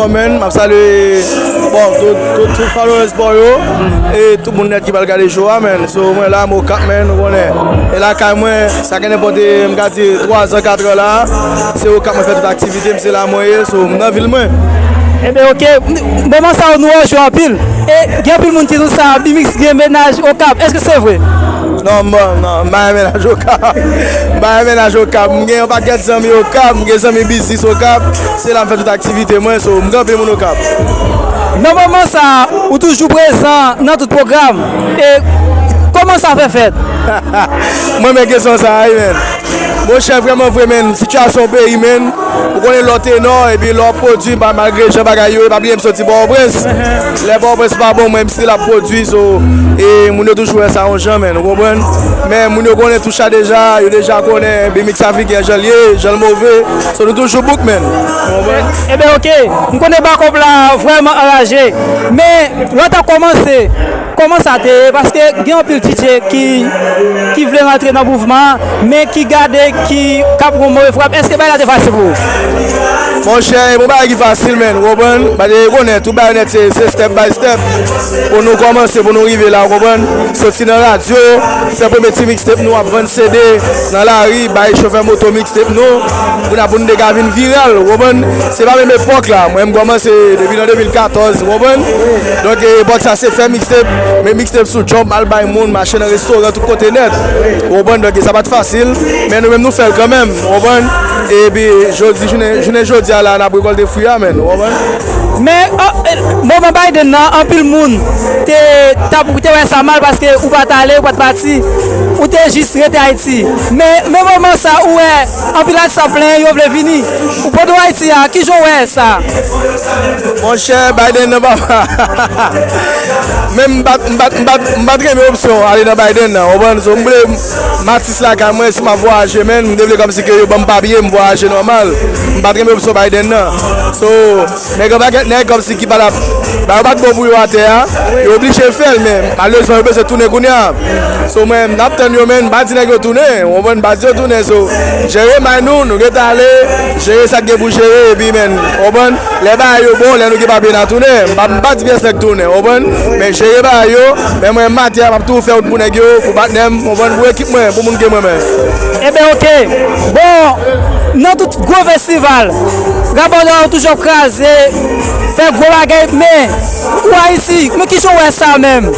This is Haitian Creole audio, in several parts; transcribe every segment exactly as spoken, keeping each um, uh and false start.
Bon, man, m ap salye, bon, tout, tout, tout followers pa w yo, e tout moun nèt ki pral gade show a, man. So, mwen la, m Okap, man, ou konnen. E lakay mwen, sa gen nenpòt, e, m ka di, twa zan, kat zan la, se Okap mwen fè tout aktivite m, se la mwen ye, so, m nan vil mwen. Ebyen, oke, moman sa yo nou wè w jwe anpil. E gen anpil moun ki di w sa, B-Mix gen mennaj Okap. Èske se vre? Non, m, non, m pa gen mennaj Okap. M pa gen mennaj Okap. M gen yon pakèt zanmi Okap, m gen zanmi biznis Okap. Se la m fè tout aktivite mwen, so m gen anpil moun Okap. Nan moman sa, ou toujou prezan nan tout pwogram. E kòman sa fè fèt? Mwen menm kesyon sa a, wi, men. Monchè, vrèman vre, men, sitiyasyon peyi, men, ou konnen lè w te nò, epi lè w ap pwodui, ba, malgre jan bagay yo ye, pa bliye m soti Pòtoprens. Lè Pòtoprens pa bon, mwen, m still ap pwodui, so, e moun yo toujou wè sa yon jan, men, ou konprann? Men moun yo konnen touch la deja, yo deja konnen B-Mix Afriken jan l ye, jan l move, so nou toujou book, men, ou konprann? Ebyen, oke, m konnen bakòp la vrèman anraje, men lè w t ap kòmanse, kòman sa te ye? Paske gen anpil D J ki, ki vle rantre nan mouvman an, men ki gade ki k ap gon move frap. Èske bagay la te fasil pou ou? Monchè, e pa yon bagay ki fasil, men, ou konprann? Paske ou konnen, tout bagay nèt se, se step by step. Pou nou kòmanse, pou nou rive la, ou konprann? Soti nan radyo, fè premye ti mixtape nou, ap vann C D nan lari, bay chofè moto mixtape nou. Kounye a pou nou te ka vin viral, ou konprann? Se pa menm epòk la. Mwen, m kòmanse depi nan de mil katòz, ou konprann? Donk, e, epòk sa, se fè mixtape, men mixtape sou djòb, al bay moun, mache nan restoran, tout kote nèt. Ou konprann? Donk, e, sa pa t fasil, men nou menm, nou fè l kanmenm, ou konprann? Epi, jodi, jounen, jounen jodi a la, n ap rekòlte fwi a, men, ou konprann? Men, o, e, moman Biden nan, anpil moun te, t ap, te wè sa mal paske ou pa t ale, ou pa t pati, ou te jis rete Ayiti. Men, men moman sa, ou wè, anpil atis ap plenyen, yo vle vini. Ou pran do Ayiti a, kijan w wè sa? Monchè, Biden nan papa. Men m pa t, m pa t, m pa t, m pa t renmen opsyon ale nan Biden nan, ou konprann? So, m vle, m atis lakay mwen, si m ap vwayaje, men, m te vle kòmsi ke yo ban m papye, m vwayaje nòmal. M pa t renmen opsyon Biden nan. So, men gen pakèt nèg kòmsi ki pa t ap, ba yo pa t bon pou yo atè a, yo oblije fè l, men malerezman yo bezwen tounen kounye a. So, mwen, n ap tann yo, men, m pa di nèg yo tounen, ou konprann, m pa di yo tounen, so, jere may nou, nou ret ale, jere sa k gen pou jere, epi, men, ou konprann, lè bagay yo bon, lè nou gen papye n a tounen, m pa, m pa di pyès nèg tounen, ou konprann, men jere bagay yo, men mwen, m atè a, m ap toujou fè wout pou nèg yo, pou patnè m, ou konprann, pou ekip mwen, pou moun ke mwen, men. Ebyen, oke. Bon, nan tout gwo festival, rapò yo toujou ap kraze, fè gwo bagay, men, ou Ayiti, men kijan w wè sa menm?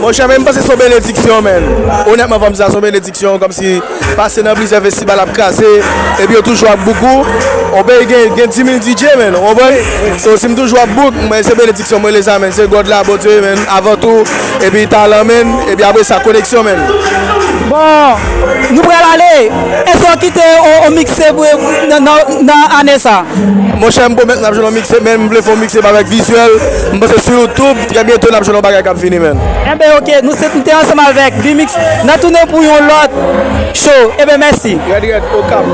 Monchè, men m panse se yon benediksyon, men. Onètman, fò m di sa, se yon benediksyon, kòmsi pase nan plizyè festival ap kraze, epi yo toujou ap book ou. Yon peyi gen, gen dis mil D J, men, ou konprann? So, si m toujou ap book, mwen, se benediksyon mwen rele sa, men. Se God la, Bondye, men, avan tou, epi talan, men, epi apre sa, koneksyon, men. Bon, nou pral ale. Èske w kite yon, yon mixtape nan, nan, nan ane sa? Monchè, m pwomèt n ap jwenn yon mixtape, men m vle fè yon mixtape avèk vizyèl. M panse sou YouTube, trè byento n ap jwenn yon bagay k ap vini, men. Enben, oke, nou se, nou te ansanm avèk B-Mix. N a tounen pou yon lòt show. Enben, mèsi. Rèd, rèd, Okap.